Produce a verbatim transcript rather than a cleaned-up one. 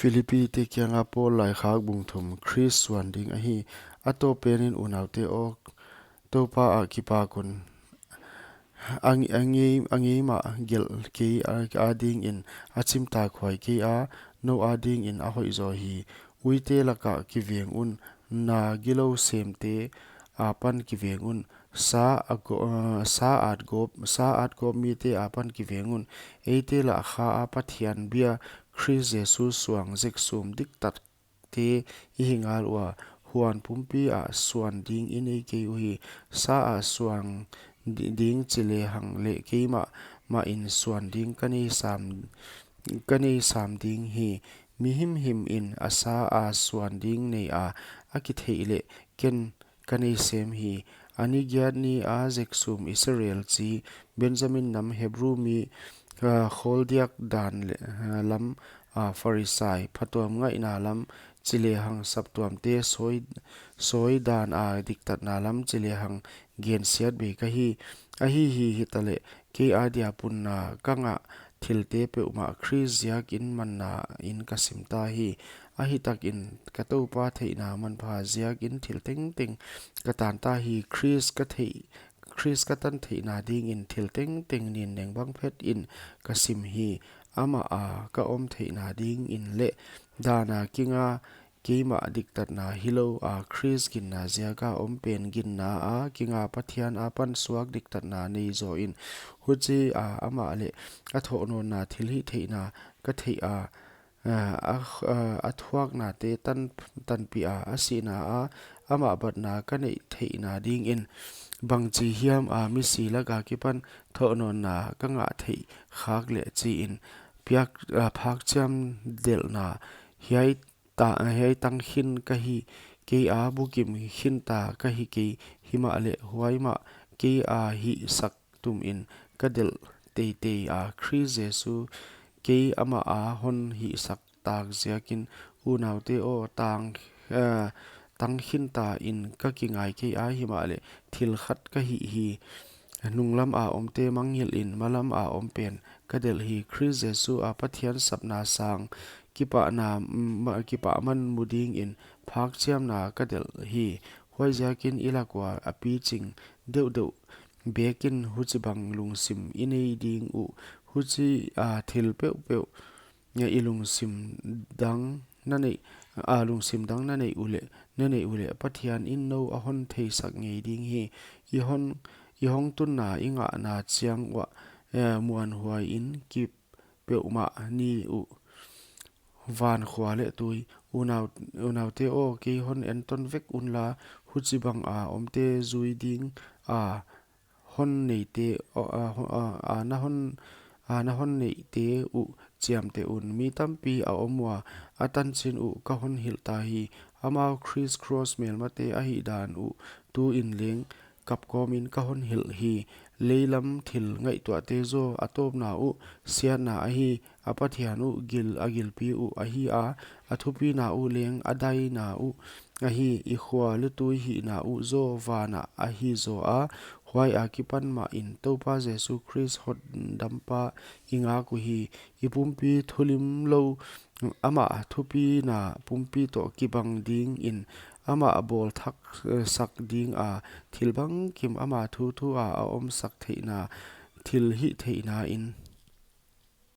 Philippite kianga Paul laikhak bung thum. Khrist suan ding ahi. A tawp penin unaute aw, Toupa ah kipak un. A nge-, a ngei, a ngei mah gelh kei a, adingin a chimtakhuai kei a, nou adingin a hoih zaw hi. Uite laka kiveng un, na gilou semte apan kiveng un, sa a go-, eh, sa at gawp, sa at gawp mite apan kiveng un, eite lah Kha a Pathian bia Khrist Jesu suang zeksum diktakte i hi ngal ua, huan pumpi ah suan ding i nei kei uhi. Sa a suan di-, ding chi lehang leh keimah mahin suan ding ka nei sam, ka nei sam ding hi. Mi himhim in a sa a suan ding nei a, a kitheih leh ken ka nei sem hi. A ni giat ni a zeksum Israel chi, Benjamin nam Hebru mi, ah, khawldiak dan le, ah, lam, ah, Pharisai, phatuam ngaihna lam chi lehang saptuamte sawi, sawi dan a diktatna lam chi lehang gensiat bei ka hi. Ahi hi hitaleh, kei adia punna ka ngah thilte peuhmah Khrist ziakin manna in ka sim ta hi. Ahitakin ka Toupa theihna manpha ziakin thil tengteng ka tan ta hi. Khrist ka theih, Khrist ka tan theihna dingin thil tengteng nin neng bang phet in ka sim hi. Amah a ka om theihna dingin leh dan a kinga keimah diktatna hilou a, Khrist ginna ziaka om pen ginna a kinga Pathian apan suak diktatna nei zaw in. Huchi a amah leh a thohnawnna thilhihtheihna ka theih a, a, a, a thuaknate tan, tanpih a, a sihna a amah batna ka neih theihna dingin, bangchi hiam a misi laka kipan thohnawnna ka ngah theih khak leh chi in, piak, a, phakchiam delhna hiai ta, hiai tang khin ka hi kei a, bukim khin ta ka hi kei, himahleh huai mah kei a hihsak tum in ka delh teitei a, Khrist Jesu kei amah a hon hihsak tak ziakin, unaute aw, tang, eh, tang khin ta in ka kingai kei a, himahleh thil khat ka hih hi. Nunglam a omte mangngilh in malam a om pen ka delh hi. Khrist Jesu a Pathian sapna sang kipahna, mm, ma-, kipahman mu dingin phakchiamna ka delh hi. Huaiziakin i lak ua a piching deuhdeuh bekin huchibang lungsim i nei ding uh. Huchi a thil peuhpeuh, nge i lungsim dang na neih, a lungsim dang na neih uleh, na neih uleh, Pathian in nou a hon theisak ngei ding hi. I hon, i hong tunna i ngahna chiang uah, eh, muanhuai in kip peuhmah ni uh. Van khua leh tui, unau, unaute aw, kei hon enton vek unla, huchibang a omte zui ding a hon neite, a, a, a, a na hon, a na hon neite uh chiamteh un. Mi tampi a om ua, a tanchin uh ka hon hilh ta hi. Amau Khrist cross melmate ahih dan uh tu in leng kapkawmin ka hon hilh hi. Leilam thil ngaihtuahte zaw a tawpna uh siatna ahi, a Pathian uh gil, a gilpi uh ahi a, a thupina uh leng a daina uh ahi. I khua leh tui hihna uh zaw vana ahi zaw a, huai a kipan mahin Toupa Jesu Khrist hotdampa i ngak uhi. I pumpi thulimlou, amah thupina pumpi toh kibang dingin, amah bawl thak, eh, sak ding a, thil bangkim ama thuthu a a omsak theihna, thilhihtheihna in